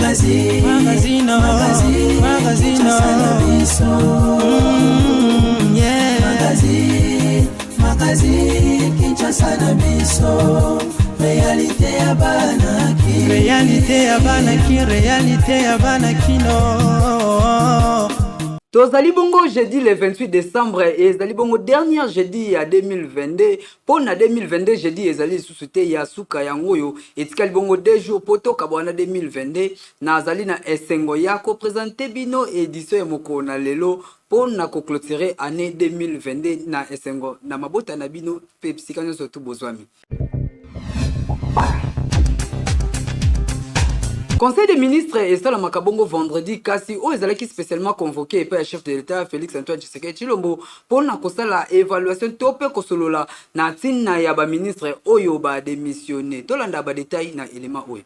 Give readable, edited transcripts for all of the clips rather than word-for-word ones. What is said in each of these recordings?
Magazine, magazine, magazine, magazine, yeah. Magazine, magazine, Kinshasa na biso. Réalité ya bana ki. Réalité ya bana ki, réalité ya bana kino. Tozali bongo jeudi le 28 décembre ezali bongo dernier jeudi ya 2022 mpo na 2022 jeudi ezali lisusu te ya suka yango oyo etikali bongo 2 jours mpo tokabwana 2022. Nazali na esengo ya kopresente bino edition ya mokolo na lelo mpo na koclôturer année 2022 na esengo na mabota na bino mpe bisika nyonso tu bozwami. Conseil des ministres esalamaka bongo vendredi, kasi oyo ezalaki spécialement convoqué epai ya chef de l'État Félix Antoine Tshisekedi Tshilombo mpo na kosala évaluation to mpe kosolola na ntina ya baministre oyo badémissionne. Tolanda badetail na elema oyo.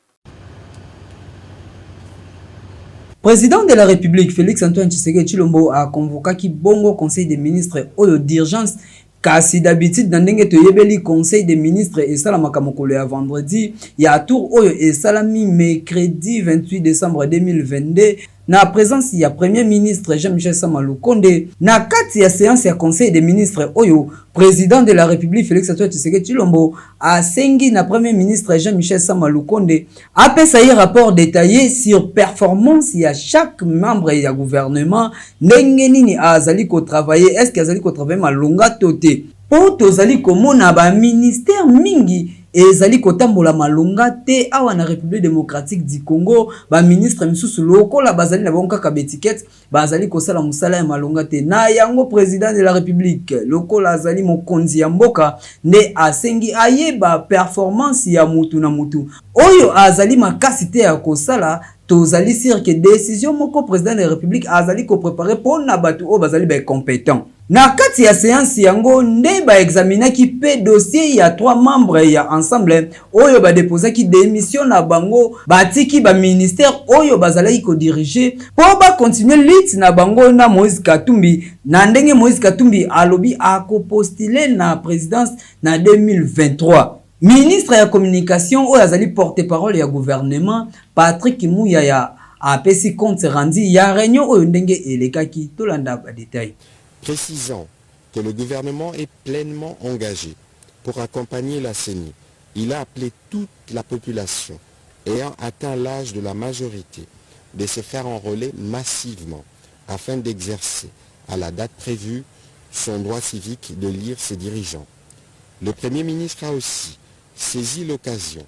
Président de la République Félix Antoine Tshisekedi Tshilombo aconvokaki bongo Conseil des ministres oyo d'urgence. Kasi d'habitude, na ndenge toyebeli, Conseil des ministres esalamaka mokolo ya vendredi. Ya tour oyo esalami mercredi 28 décembre 2022 na présence ya Premier ministre Jean-Michel Sama Lukonde. Na kati ya séance ya Conseil des ministres oyo, président de la République Félix Antoine Tshisekedi Tshilombo asengi na Premier ministre Jean-Michel Sama Lukonde apesa ye rapport détaillé sur performance ya chaque membre ya gouvernement, ndenge nini azali kotravailler, est ce que azali kotravailler malonga to te, mpo tozali komona baministère mingi ezali kotambola malonga te awa na République démocratique du Congo. Baministre misusu lokola bazali na bango kaka baétiquette, bazali kosala mosala ya malonga te. Na yango, président de la République, lokola azali mokonzi ya mboka, nde asengi ayeba performance ya mutu na mutu. Oyo azali makasi te ya kosala, tozali sûr que décision moko président de la République azali kopréparer mpona bato oyo bazali baincompétent. Na kati ya séance yango nde baexaminaki mpe dossier ya trois membres ya Ensemble oyo badepozaki démission na bango, batiki baministère oyo bazalaki kodiriger mpo bakontinue lutte na bango na Moïse Katumbi, na ndenge Moïse Katumbi alobi akopostule na présidence na 2023. Ministre ya communication oyo azali porte-parole ya gouvernement, Patrick Muyaya, apesi compte rendu ya réunion oyo ndenge elekaki. Tolanda badetail. Précisant que le gouvernement est pleinement engagé pour accompagner la CENI, il a appelé toute la population ayant atteint l'âge de la majorité de se faire enrôler massivement afin d'exercer à la date prévue son droit civique d'élire ses dirigeants. Le Premier ministre a aussi saisi l'occasion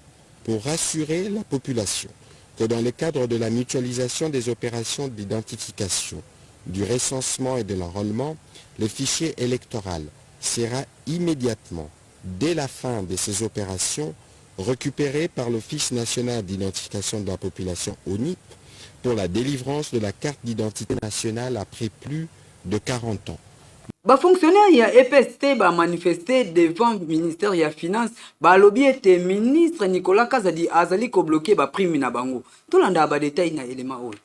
pour rassurer la population que dans le cadre de la mutualisation des opérations d'identification, du recensement et de l'enrôlement, le fichier électoral sera immédiatement, dès la fin de ces opérations, récupéré par l'Office national d'identification de la population ONIP pour la délivrance de la carte d'identité nationale après plus de 40 ans. Bafonctionnaire ya EPST bamanifeste devant ministère ya finance. Balobi ete ministre Nicolas Kazadi azali kobloquer baprime na bango. Tolanda badetail na elema oyo.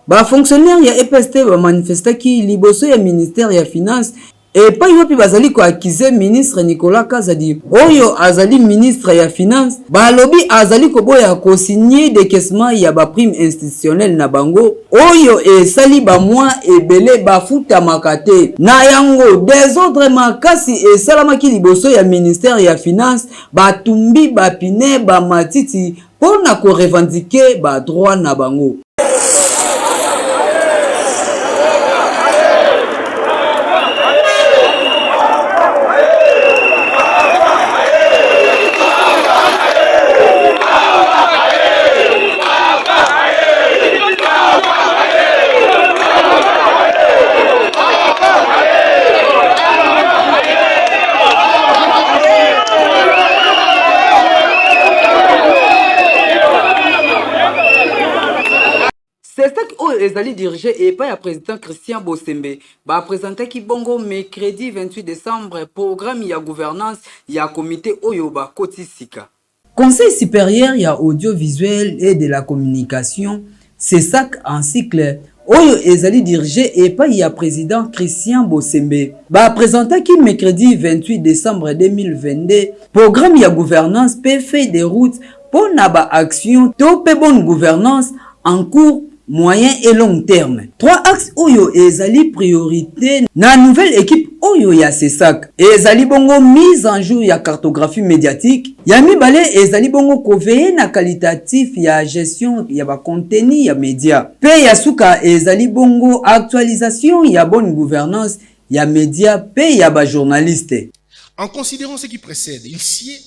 Bafonctionnaire ya EPST bamanifestaki liboso ya ministère ya finance, epai wapi bazali koaccuser ministre Nicolas Kazadi oyo azali ministre ya finance. Balobi azali koboya kosigner décaissement ya baprime institutionnelle na bango oyo esali bamwa ebele bafutamaka te. Na yango, désordre makasi esalamaki liboso ya ministère ya finance. Batumbi bapine, bamatiti mpo na korevendiquer badroit na bango. CSTAC oyo ezali dirigé epai ya président Christian Bosembe baprésentaki bongo mercredi 28 décembre programme ya gouvernance ya comité oyo bakoti sika. Conseil supérieur ya audiovisuel et de la communication, CSAC en sigle, oyo ezali dirige epai ya president Christian Bosembe, ba presentaki mercredi 28 decembre 2022 programme ya gouvernance mpe feuille de route mpo na ba actions to mpe bonne gouvernance en court, moyen et long terme. Trois axes oyo ezali priorite na nouvelle equipe oyo ya CSAC ezali bongo mise en jour ya cartographie mediatique, ya mibale ezali bongo ko veiller na qualitatif ya gestion ya ba contenus ya media mpe ya suka ezali bongo actualisation ya bonne gouvernance ya media mpe ya ba journalistes. En considérant ce qui précède, il sied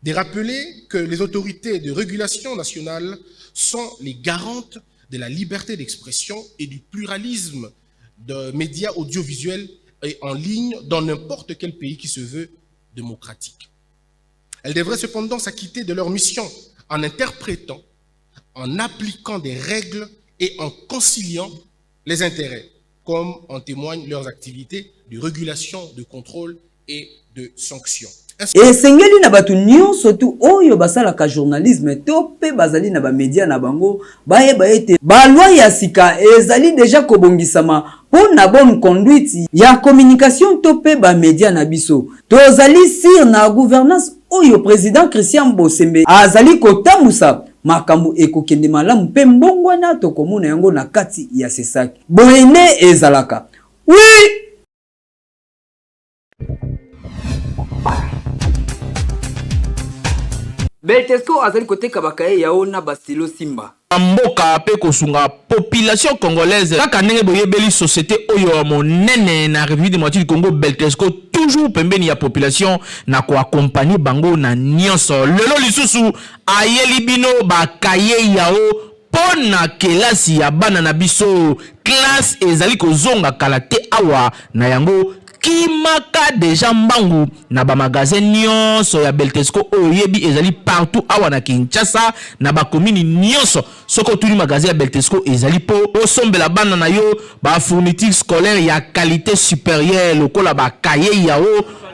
de rappeler que les autorités de régulation nationale sont les garantes de la liberté d'expression et du pluralisme de médias audiovisuels et en ligne dans n'importe quel pays qui se veut démocratique. Elles devraient cependant s'acquitter de leur mission en interprétant, en appliquant des règles et en conciliant les intérêts, comme en témoignent leurs activités de régulation, de contrôle et de sanction. Esengeli na bato nyonso tu oyo basalaka journalisme to mpe bazali na ba media na bango bayeba ete ba loi ya sika ezali deja kobongisama mpo na bonne conduite ya communication to mpe ba media na biso. Tozali sur na gouvernance oyo president Christian Bosembe azali kotambusa, makambo ekokende malamu mpe mbongwana tokomona yango na kati ya CSAC. Boye nde ezalaka. Oui! Beltesco azali koteka ba cahiers yao na ba stylo Simba. Mboka pe kosunga population congolaise kaka ndenge boyebeli societe oyo ya monene na Republique Democratique du Congo Beltesco toujours pembeni ya population na ko accompagner bango na nionso lelo lisusu ayeli bino ba cahiers yao Po na kelasi ya bana na biso, classe ezali kozonga kala te awa, na yango kimaka dejà mbangu na ba magasins nionso ya Beltesco oyo oyebi ezali partout awa na Kinshasa na ba communes nionso. Soki otuni magasin ya Beltesco ezali po osombela bana na yo ba fournitures scolaires ya qualite superieure lokola ba cahiers Yao,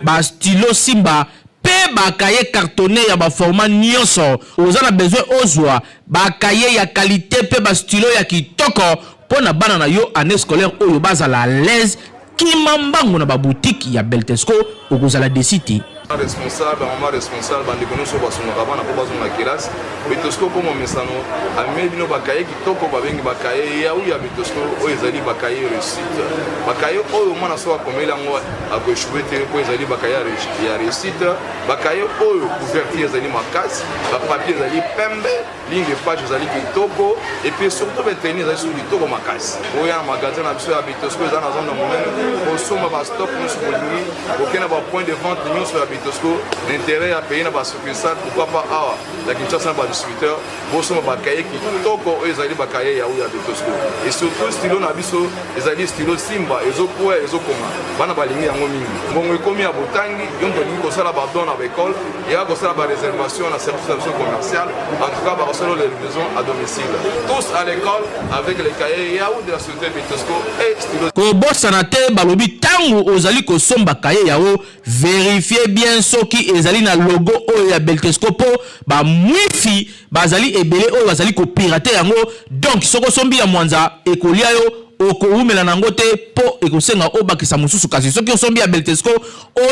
ba stylos Simba pe ba cahiers cartonnes ya ba formats nionso. Oza na besoin ozua Ba cahiers ya qualite pe ba stylos ya kitoko po na bana na yo annee scolaire oyo bazala à l'aise, kima mbangu na ba boutiques ya Beltesco okozala deçu te. Responsable, ba mama responsable, ba ndeko nionso oyo basungaka bana po bazonga kelasi, Betosco po momesano amemeli bino ba cahiers kitoko babengi ba cahiers Yahoo ya Betosco oyo ezali ba cahiers reussite. Ba cahiers oyo mwana soki akomeli yango ako echouer te po ezali ba cahiers ya reussite. Ba cahiers oyo couverture ezali makasi, ba papier ezali pembe, ligne de page ezali kitoko et puis surtout ba tenue ezali susu kitoko makasi. Oya na magasin na biso ya Bitosco eza na zone monene, osomba ba stock nyonso bolingi, okende na ba point de vente nyonso ya Bitosco na intérêt ya pays na ba succursale, pourquoi pas awa na Kinshasa na ba distributeur, bosomba ba cahiers kitoko oyo ezali ba cahiers ya ya Bitosco et surtout stylo na biso ezali stylo Simba ezokwea ezokoma bana balingi yango mingi. Mbongo ekomi ya botangi, yo moto olingi kosala ba don na ba école, yaka kosala ba réservation na service na biso commercial. En tout cas bakosala les livraisons à domicile. Tous à l'école avec les cahiers Yahoo de la société Bitosco et stylo. Kobosana te balobi tango ozali kosomba cahier Yahoo, verifier bien soki ezali na logo oyo ya Beltesco po ba mwifi bazali ebele oyo bazali ko pirater yango, donc soki osombi ya mwanza ekolia yo okowumela na yango te po ekosenga obakisa mosusu, kasi soki osombi ya Beltesco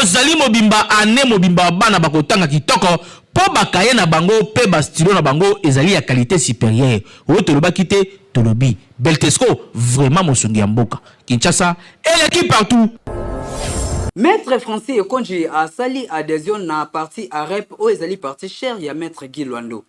ozali mobimba annee mobimba bana bakotanga kitoko po ba cahiers na bango pe ba stylos na bango ezali ya qualite superieure, oyo tolobaki te tolobi Beltesco vraiment mosungi ya mboka. Kinshasa eleki partout. Maitre Francis Ekonji asali adhesion na parti AREP oyo ezali parti cher ya Maitre Guy Loando.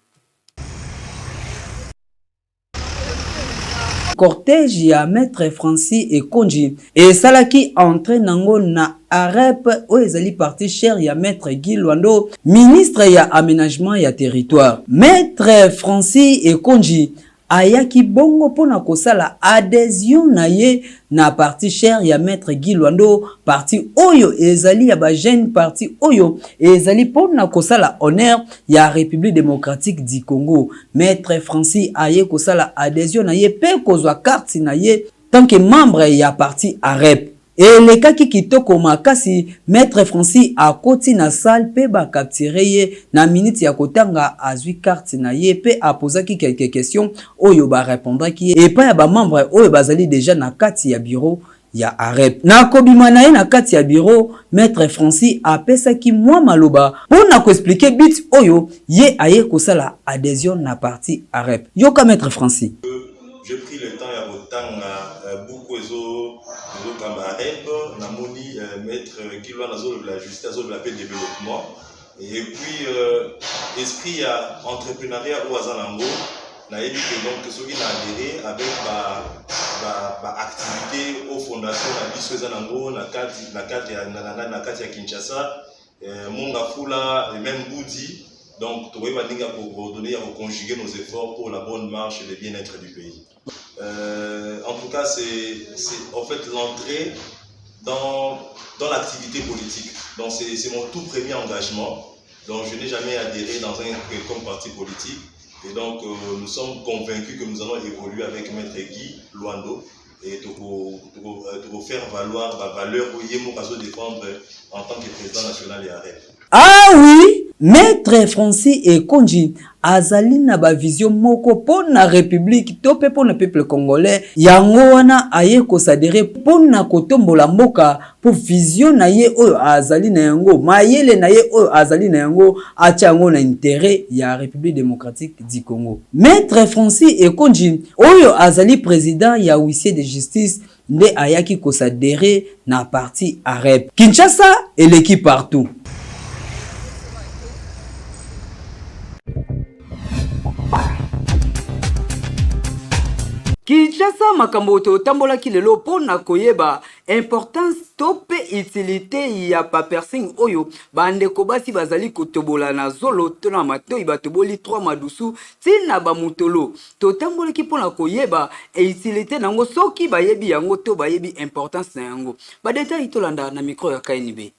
Cortège ya Maitre Francis Ekonji esalaki entree nango na AREP oyo ezali parti cher ya Maitre Guy Loando, ministre ya Amenagement ya territoire. Maitre Francis Ekonji Ayaki bongo mpo na kosala adhesion na ye na parti cher ya Maitre Guy Loando, parti oyo ezali ya ba jeunes, parti oyo ezali mpo na kosala honneur ya Republique democratique du Congo. Maitre Francis aye kosala adhesion na ye mpe kozwa carte na ye tant que membre ya parti AREP. Elekaki kitoko makasi, maitre Francis akoti na salle pe ba capturer ye na minute ya kotanga azui carte na ye pe a posaki quelques questions oyo ba repondraki ye epai ya ba membres oyo bazali dejà na kati ya bureau ya AREP. Na kobima na ye na kati ya bureau, maitre Francis apesaki mwa maloba po na ko expliquer but oyo ye aye kosala adhesion na parti AREP. Yoka maitre Francis. J'ai pris le temps ya kotanga buku ezo ezokamba AREP, namoni maitre Guy Luanda azolobela justice, azolobela pe développement et puis esprit ya entrepreneuriat oyo aza nango, nayebi que donc soki na adhéré avec ba ba ba activité oyo fondation na biso eza nango na kati na kati ya na, na, na kati ya Kinshasa, Mongafula et même Boudi, donc tokoyeba ndenge ya coordonner, ya conjuguer nos efforts pour la bonne marche et le bien-être du pays. En tout cas, c'est en fait l'entrée dans l'activité politique. Donc c'est mon tout premier engagement. Donc je n'ai jamais adhéré dans un quelconque parti politique. Et donc nous sommes convaincus que nous allons évoluer avec Maître Guy Luando et toko faire valoir la valeur oyo ye moko azo défendre en tant que président national ya AREP. Ah oui, Maître Francis Ekonji azali na ba vision moko mpo na Republique to mpe mpo na peuple congolais, yango wana aye ko s'adherer mpo na kotombola mboka, mpo vision na ye oyo azali na yango, mayele na ye oyo azali na yango, atia yango na interet ya Republique democratique du Congo. Maître Francis Ekonji oyo azali president ya huissier de justice nde ayaki ko s'adherer na parti AREP. Kinshasa eleki partout. Kinshasa makambo totambolaki lelo mpo na koyeba importance to mpe utilité ya ba piercing oyo bandeko basi bazali kotobola na zolo to na matoi, batoboli 3 madusu ti na ba mutolo. Totambolaki mpo na koyeba utilité na yango soki bayebi yango to bayebi importance na yango. Ba details tolanda na micro ya KNB.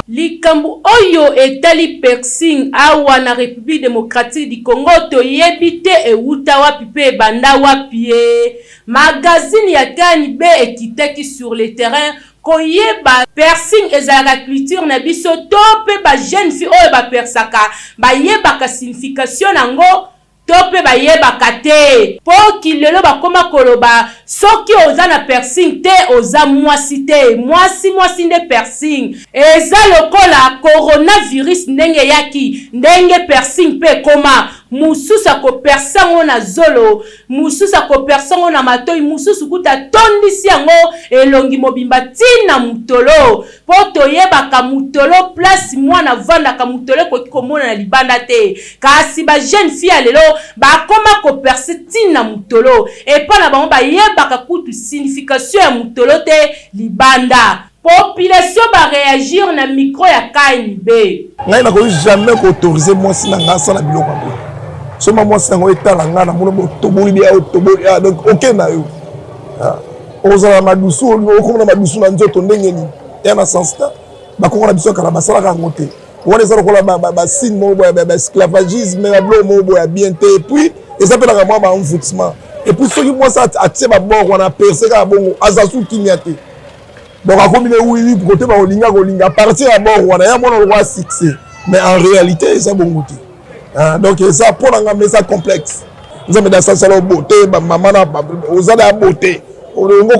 Likambo oyo etali piercing awa na Republique democratique du Congo toyebi te ewuta wapi pe ebanda wapi. Magazine ya KNB ekitaki sur le terrain koyeba piercing ezalaka culture na biso to pe ba jeune fille oyo ba percaka bayebaka signification nango to pe bayebaka te. Po kilelo bakoma koloba soki oza na piercing te oza mwasi te, mwasi mwasi nde piercing. Eza lokola coronavirus ndenge eyaki ndenge piercing pe ekoma, mususu ako percer yango na zolo, mususu ako percer yango na matoyi, mususu kutu atondisi yango elongi mobimba ti na mutolo. Po toyebaka mutolo place mwana avandaka mutolo ekoki komonana libanda te kasi ba jeune fille ya lelo bakoma ko perce ti na mutolo epa na bango bayebaka kutu signification ya mutolo te libanda. Population ba reagir na micro ya KNB. Ngai nakoki jamais ko autoriser mwasi na ngai asala biloko ya boye. Soma mwasi na ngai etala ngai na mona botoboli bia otoboli ah donc ok na yo. Ah. Okozala na madusu okoma na madusu na nzoto ndenge nini? Ya na sens te. Bakoko na biso ya kala basalaka yango te. Wana eza lokola ba signe moko boye ba esclavagisme ba biloko moko boye ya bien te. Et puis eza mpe naka mwa ba envoûtement. Et puis soki mwasi atie ba bord wana perce kaka bongo aza su kimia te. Donc akomi ne oui oui kote bakolinga kolinga à partir ya bord wana ya mwana lokola succès. Mais en réalité eza bongo te. Hein, donc eza mpo na ngai mais eza complexe. Nzambe na sasala beauté ba mama na oza na beauté. Olingo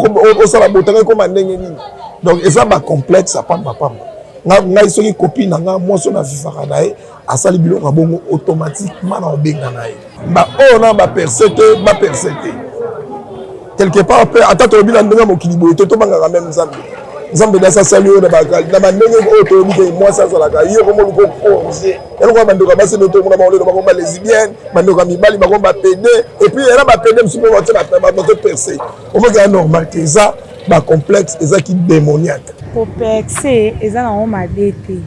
osala beauté ngai koma ndenge nini? Donc eza ba complexe ya pamba pamba. Ngai soki copine na ngai mwasi na vivaka na ye asali biloko ya bongo automatiquement na obenga na ye. Ba oyo na ba perce te, ba perce te. Quelque part pe ata tolobi na ndenge ya mokili boye te tobangaka meme Nzambe. Nzambe nde asali oyo na ba ndenge oyo toyebi te mwasi azalaka yo komo luko corriger. Eloko ya bandeko ya basi nde tomona bango lelo bakoma ba lesbienne, bandeko ya mibali bakoma ba pede et puis ena ba pede mosusu mpe batie bato perce. Omoki ya normal te eza ba complexe eza ki démoniaque. Ko percer eza nango mabe te.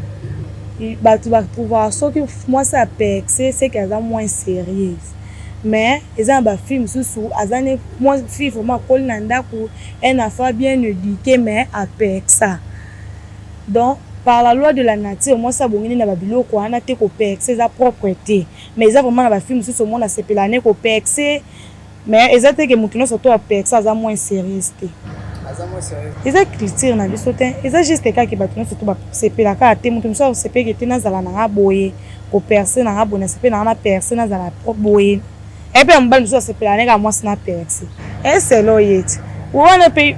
Batu ba trouvaka soki mwasi a percer ce que aza moins serieuse. Mais eza na ba fille mususu aza ne fille vraiment akoli na ndaku un enfant bien eduque mais a perca. Donc par la loi de la nature mwasi abongi nde na ba biloko wana te ko percer eza propre te. Mais eza vraiment na ba fille mususu omona asepelaka ne ko percer mais eza te ke mutu nionso to a percer aza moins serieuse te. Eza culture na biso te, eza juste kaka bato nyonso to basepela kaka te. Moto mosusu akosepelaka te nazala na nga boye, koperce na nga boye, nasepeli na nga na perce, nazala boye. Epe na mobali mosusu asepelaka ne kaka mwasi na perce. Eselo ye ti wana pe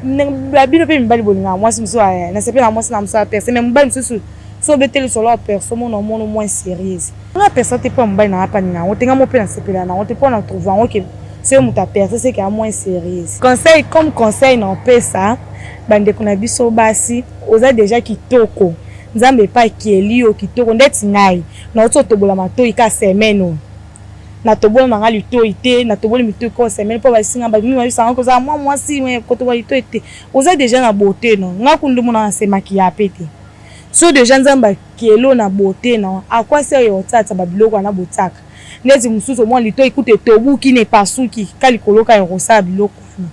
bino pe mibali bolingaka mwasi mosusu nasepeli na mwasi na mosusu aperce, mais mobali mosusu so obeteli lisolo ya perce omona omona moins sérieuse. Nga perce te mpo mobali na nga mpe alinga yango te, nga moko mpe nasepelaka na yango te mpo na trouve yango ke soki moto aperce seke ya moins sérieuse. Conseil comme conseil na opesa bandeko na biso basi, oza deja kitoko, Nzambe epai akeli yo kitoko ndeti ngai nauti otobola matoyi ka semaine oyo. Natobola na nga litoyi te, natoboli mitoyi ko semaine po bayebisi nga, bato mingi bayebisaka nga kozala mwa mwasi mais kotobola litoyi te. Oza dejà na beaute no, nga kutu nde omona na se maquilla pe te. Soki dejà Nzambe akeli yo na beaute no, à quoi sert ya kotiatia ba biloko wana botiaka? Neti mosusu omona litoyi kutu etobuki na epasuki ka likolo kaka ya kosala biloko wana.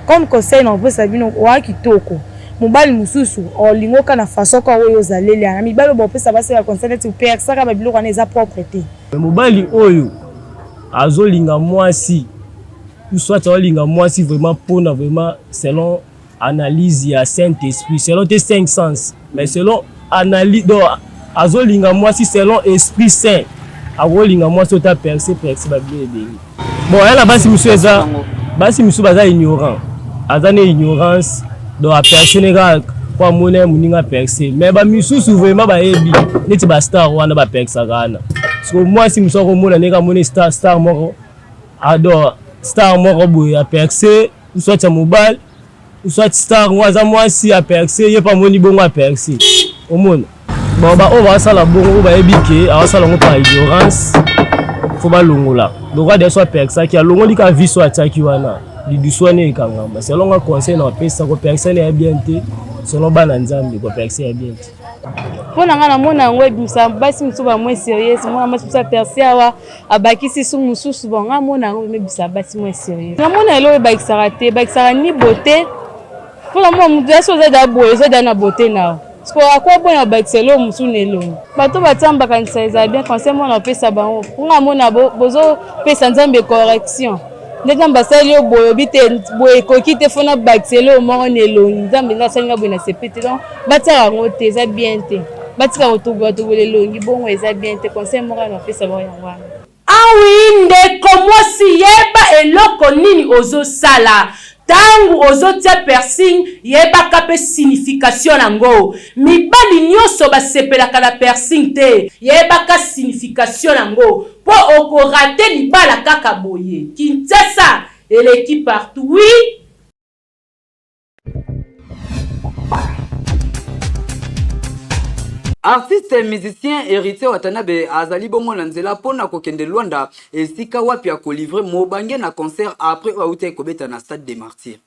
Comme conseil nakopesa bino, oza kitoko, mobali mosusu olingi yo kaka na façon kaka oyo ozaleli wana. Mibali oyo bakopesa basi ba conseil neti percaka ba biloko wana eza propre te. Mobali oyo azolinga mwasi ou soit azolinga mwasi vraiment pona vraiment selon analyse ya saint esprit selon te 5 sens mais selon analyse donc azolinga mwasi selon esprit saint akolinga mwasi oyo ta perce perce babilo ebele bon aya na basi mosusu eza basi mosusu baza ignorant aza na ignorance donc aperce ne kaka po amoni ye moninga aperce mais bamisusu vraiment bayebi neti bastar wana bapercaka wana siko mwasi mosusu akomona ndenge amoni star, star moko ado star moko boye aperce soit ya mobali soit star ngo aza mwasi aperce ye mpe amoni bongo aperce omona bon baoyo basala bongo oyo bayebi ke awasala yango par ignorance fo balongola lokola deso apercaki alongoli kaka viso atiaki wana lidusu wana ekangama selon nga conseil na apesa koperce na ya bien te selon bana nzambe koperce ya bien te. Mpo na ngai namona yango ebimisa basi mosusu ba moins sérieuse, mona mwasi mosusu aperce awa abakisi su mosusu, bon ngai mona yango ebimisa basi moins sérieuse. Namona eloko ebakisaka te, ebakisaka ni beauté mpo na mona moto yasi oza da boye oza da na beauté na yo sikoyo akwa boye na bakisa eloko mosusu na elongi. Bato batia bakanisa ezala bien conseil mona opesa bango mpo ngai mona bozopesa Nzambe correction. Nde nzambe asali yo boye obi te boye ekoki te fo nabakisa eloko moko na elongi nzambe nde asali nga boye na sepe te donc batiaka yango te eza bien te batika kotobola tobola elongi bongo eza bien te conseil moko ya napesa bango yango wana. Ah oui ndeko mwasi yeba eloko nini ozo sala tangu ozo tia piercing yebaka pe signification na ngo mibali nioso ba sepelaka na piercing te yebaka signification na ngo Po oko rate libala kaka boye. Kinshasa eleki partout oui. Artiste musicien Heritier Watanabe azali bongo na nzela mpo na kokende Luanda esika wapi akolivre mobange na concert après oyo awutaki kobeta na Stade des Martyrs.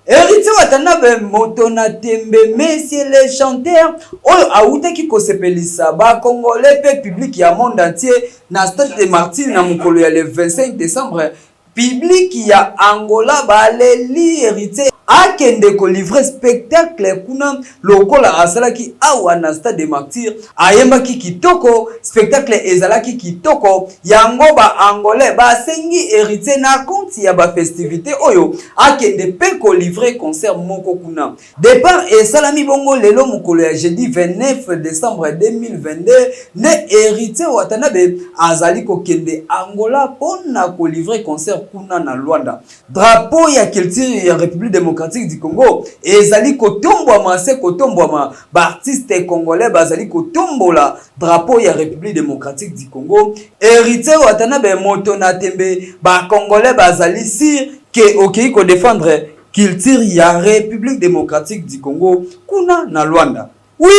Héritier Watanabe moto na tembe monsieur le chanteur oyo awutaki kosepelisa ba congolais pe public ya monde entier na stade de martyrs na mokolo ya le 25 décembre. Public ya Angola baleli Heritier akende ko livrer spectacle kuna lokola asalaki awa na stade des Martyrs. Ayembaki kitoko, spectacle ezalaki kitoko, yango ba Angolais basengi Heritier na compte ya ba festivites oyo akende pe ko livrer concert moko kuna. Depart esalami bongo lelo mokolo ya jeudi 29 decembre 2022 nde Heritier Watanabe azali kokende Angola mpo na ko livrer concert kuna na Luanda. Drapeau ya culture ya Republique democratique du Congo ezali kotombwama se kotombwama, ba artistes congolais bazali kotombola drapeau ya Republique democratique du Congo. Heritier Watanabe moto na tembe, ba congolais bazali sur que okeyi ko defendre Culture ya Republique democratique du Congo kuna na Luanda. Oui!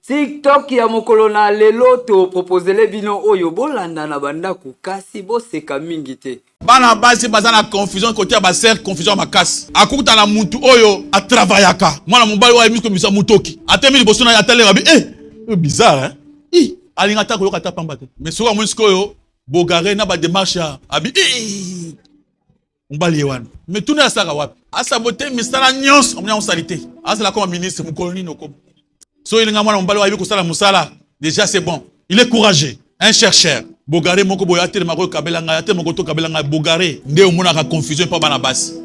TikTok ya mokolo na lelo to proposele bino oyo bolanda na bandako kasi boseka mingi te. Bana basi baza na confusion kote ya ba sœur confusion ya makasi akuta na mutu oyo atravayaka mwana mobali oyo ayebisi kobimisa mutoki atemi liboso na ye atali abi eh oyo bizarre hein i alinga ata koyoka ata pamba te mais soki amoni sikoyo bogare na ba demarche ya abi eh mobali ye wana mais tuna asalaka wapi asabote misala nyonso amoni yango sali te azala koma ministre mokolo nini okoma. Soki elinga mwana mobali oyo ayebi kosala mosala, déjà c'est bon. Il est courageux, un chercheur. Bogare moko boye atelema ko kabela ngai, atelema ko to kabela ngai bogare nde omonaka confusion pa bana basi.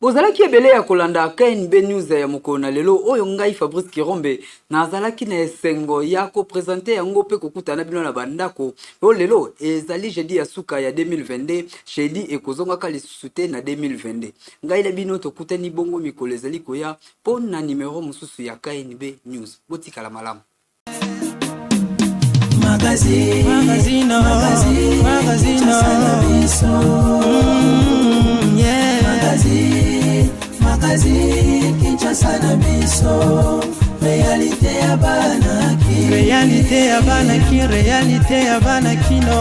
Bozalaki ebele ya kolanda KNB News ya mokolo na lelo oyo ngai Fabrice Kirombe nazalaki na esengo ya ko presenter yango pe kokutana na bino na ba ndako. Oyo lelo ezali jeudi ya suka ya 2022, jeudi ekozongaka lisusu te na 2022. Ngai na bino tokutani bongo mikolo ezali koya po na numero mosusu ya KNB News. Botikala malamu. Magazine, magazine, magazine, magazine, yeah. Magazine, magazine, Kinshasa na biso, réalité ya bana ki, réalité ya bana ki, réalité ya bana kino.